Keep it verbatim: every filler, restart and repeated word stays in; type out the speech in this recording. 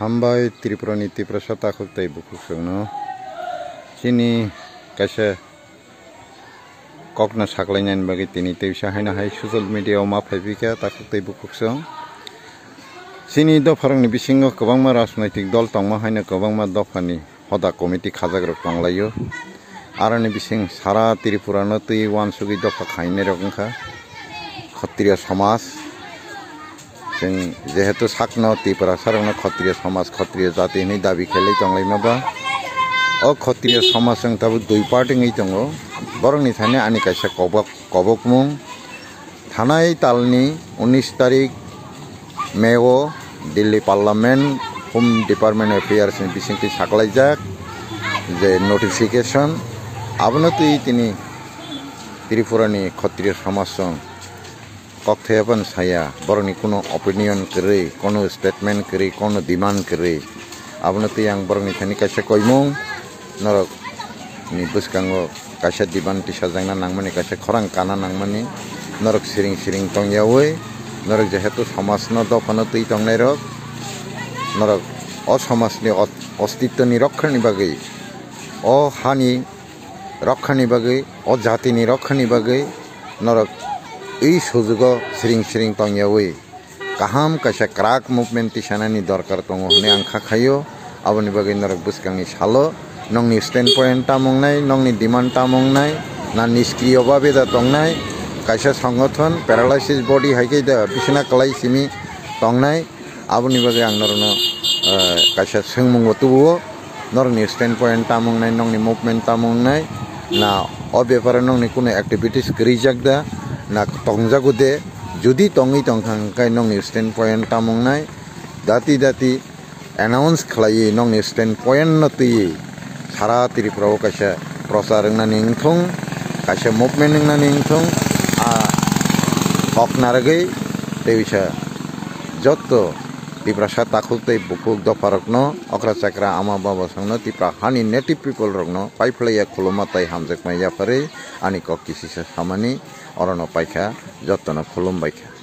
Hambai Tripura ni Tiprasa takhuk tei bukhuk songno chini kaisa kokno saklainani bagwi tini twisa haino hai social media o ma phaiphikha takhuk tei bukhuk song. Chini dopharokni bisingo kwbangma rajnaitik dol tongma haino kwbangma dophani hoda committee khajakrok tonglaio. Aroni bising sara Tripura no twi uansugwi dopha khainairok wngkha Khatriya somaj. Chwng jehetu sakno Tiprasa rokno Khatriya somaj, Khatriya jati hinwi dabi khelai tonglaima ba, o Khatriya somaj wng tabuk dui part wngwi tongo. Borokni thani ani kaisa kobok, kobokmung, thanai talni unis tarik May o Delhi Parliament Home Department Affairs ni bisingtwi saklaijak je notification, abono twi tini Tripura ni Khatriya somaj song kokthai phano saya, borokni kuno opinion kwrwi, kuno statement kwrwi, kuno demand kwrwi. Abono twi ang borokni thani kaisa koimung, norok ni bwskango kaisa demand tisajakna nangmani, kaisa khorang kana nangmani, norok siring siring tongyawi, norok jehetu somajno dophano twi tongnairok, norok o somajni ot-, ostitwni rokkhani bagwi, o hani rokkhani bagwi, o jatini rokkhani bagwi norok ei sujugo siring siring tongyawi kaham kaisa kwrak movement tisanani dorkar tongo hwnwi ang kha khaio. Aboni bagwi norok bwskangni salo nongni stand point tamo wngnai, nongni demand tamo wngnai, na niskriyo babe da tongnai, kaisa songothon paralysis body hai khe da bisina kwlai simi tongnai. Aboni bagwi ang norokno, eh, kaisa swngmungbo tubuo, norokni stand point tamo wngnai, nongni movement tamo wngnai, na o beparo nongni kuno activities kwrwijak da, na tongjago de, judi tongwi tongkha hwnkhe nongni stand point tamo wngnai, dati dati announce khlaiwi nongni stand point no twiwi sara Tripura o kaisa prochar wngnani wngthung, kaisa movement wngnani wngthung, a kok narwgwi tei bisa jotto Tiprasa takhuk tei bukhuk dopharokno, okra chakra ama baba songno, Tipra hani native people rokno paiphlaiya khuluma tai hamjakma yapharwi ani kok kisisa samani orono paikha, jottono khulumbaikha.